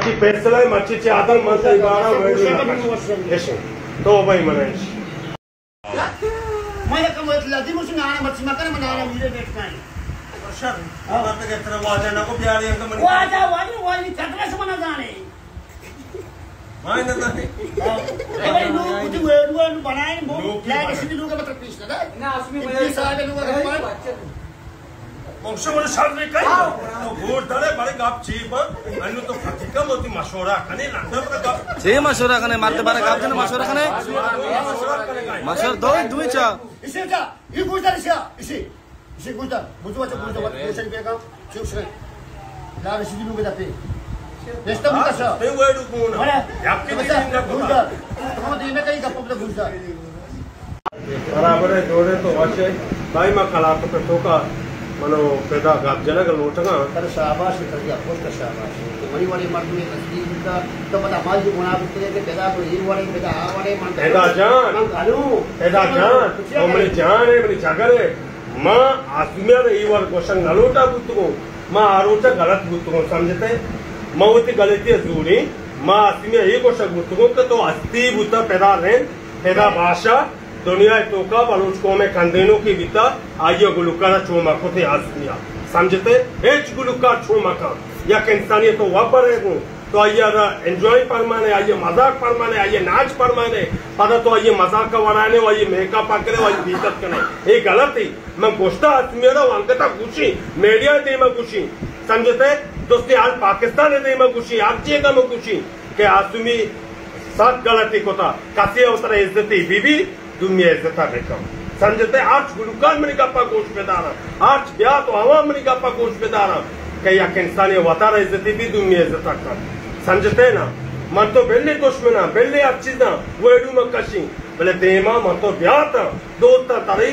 چی فیصلہ ہے، مرچی چی آدم من تئی بارا ویڈیو نہ کش۔ ایشی۔ تو بھائی منش۔ من کم لازم اس نانا مرچی مکن، من نانا میرے بیٹھ کائیں۔ شر۔ ہاں۔ بات کے ترا واجہ نہ کو پیارے انگا من۔ واجہ والی، والی کتنا سے منا جانے۔ میں نہ جانے۔ ہاں۔ اے بھائی، نو کچھ ویڈیو بنائیں، وہ نو کیا کسی لوگ مطلب پیش نہ۔ نہ، اس میں اتنی سارے لوگ۔ مقصد من شر نہ کئی۔ تو گوش دارے، بڑے گپ چی با؟ انو تو فتیکا موتی مشورہ کنے، لندن پر گپ۔ چی مشورہ کنے؟ مرتے بارے گپ جن مشورہ کنے۔ مشورہ کنے گا۔ مشورہ دو، دوی چا۔ اسے جا، یہ گوش دار اسے، اسے، اسے گوش دار۔ بوزو اچھا گوش دار، گوش دار، گوش دار۔ چوش رہے۔ لا رسیدی لوگ دا پہ۔ نشتہ بھی کسا۔ تے وہ ڈو کون۔ بڑا۔ یا کہ بھی گوش دار۔ تو دینا کئی گپ گوش دار۔ برابر ہے، جوڑے تو وش ہے۔ بھائی، ما کلاک پہ توکا منو پیدا گپ جنگ لوٹگا۔ تر شاباش، تر یا پوسٹ شاباش۔ تو منی وڑے مردمے دستی بوتا، تو پتا مال جو گناہ بوتے کہ پیدا تو یہ وڑے، پیدا آ وڑے، من پیدا جان۔ من گالو۔ پیدا جان۔ تو منی جان ہے، منی جگر ہے۔ ما آسمیا ء اے وڑ گوشگ نہ لوٹا بوتگوں، ما آ روچ ء غلط بوتگوں، سمجھتے؟ ما وتی غلطی ء زوری، ما آسمیا ء اے گوشگ بوتگوں کہ تو ہستی بوتا، پدا رند، پدا باشا، دنیا ء توکا بلوچ قوم ء کندینوکے بیتا، آئی ء گلوکار ء چو مکتے آسمیا، سمجھتے؟ ہچ گلوکار چو مکن، یک انسانی تو وبرے گوں، تو آئی ء را انجوائے پرمانے، آئی ء مزاق پرمانے، آئی ء ناچ پرمانے، پدا تو آئی ء مزاق ء وڑانے و آئی ء میک اپ ء کنے و آئی ء بے عزت کنے۔ اے غلط ہے۔ من گوشتا آسمی ء را و انگتا گوشی، میڈیا ء دیما گوشی، سمجھتے؟ دوستی حال پاکستان ء دیما گوشی، ہر جگہ من گوشی کہ آسمی سخت غلطی کتا، کسی ء وترا عزتی بی بی، دومی ء عزت ء بکن۔ سمجھتے؟ ہرچ گلوکار منی گپ ء گوش بداراں، ہرچ بیا تو عوام منی گپ ء گوش بداراں کہ یک انسانی وتارا عزتی بی، دومی ء عزت ء کن۔ سمجھتے نا؟ من تو بلے دشمناں، بلے ہر چیزاں، ویڈیو من کشیں، بلے دیما من تو بیاتاں، دوستاں، ترا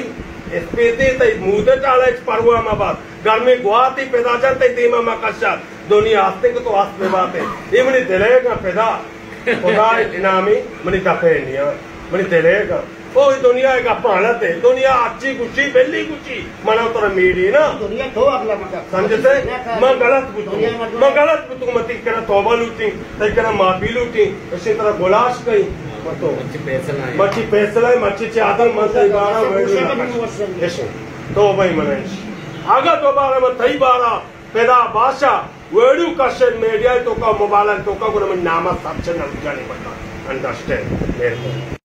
اسپیتے تئی مودے ٹالا ہچ پرواہ مہ بات۔ گرمیں گواتے پدا جن تئی دیما مہ کشات۔ دنیا ہستے کہ تو ہست بہ باتے۔ اے منی دلیگاں پدا۔ خدا نامی منی دپے نیا۔ منی دلیگاں۔ او اے دنیا ء گپاں غلط ہے۔ دنیا اچی گوشی، بلی گوشی۔ منا ترا میڑی نا۔ دنیا تو اگلا مگر۔ سمجھتے؟ من غلط بوتوں۔ دنیا مگر۔ من غلط بوتوں۔ من تئی کرا توبہ لوٹیں۔ تئی کرا معافی لوٹیں۔ اشی ترا گلاش کئی۔ متو۔ مرچی فیصلہ ہے۔ مرچی فیصلہ ہے۔ مرچی چی آدم من تئی بارا ویڈیو نہ کش۔ اشی۔ تو بھائی منش۔ اگا دوبارہ من تئی بارا پدا باشا ویڈیو کشت میڈیا توکا، موبائل توکا، گڑا من ناما سرچ نہ جانے بتا۔ انڈرسٹینڈ؟ مہربانی۔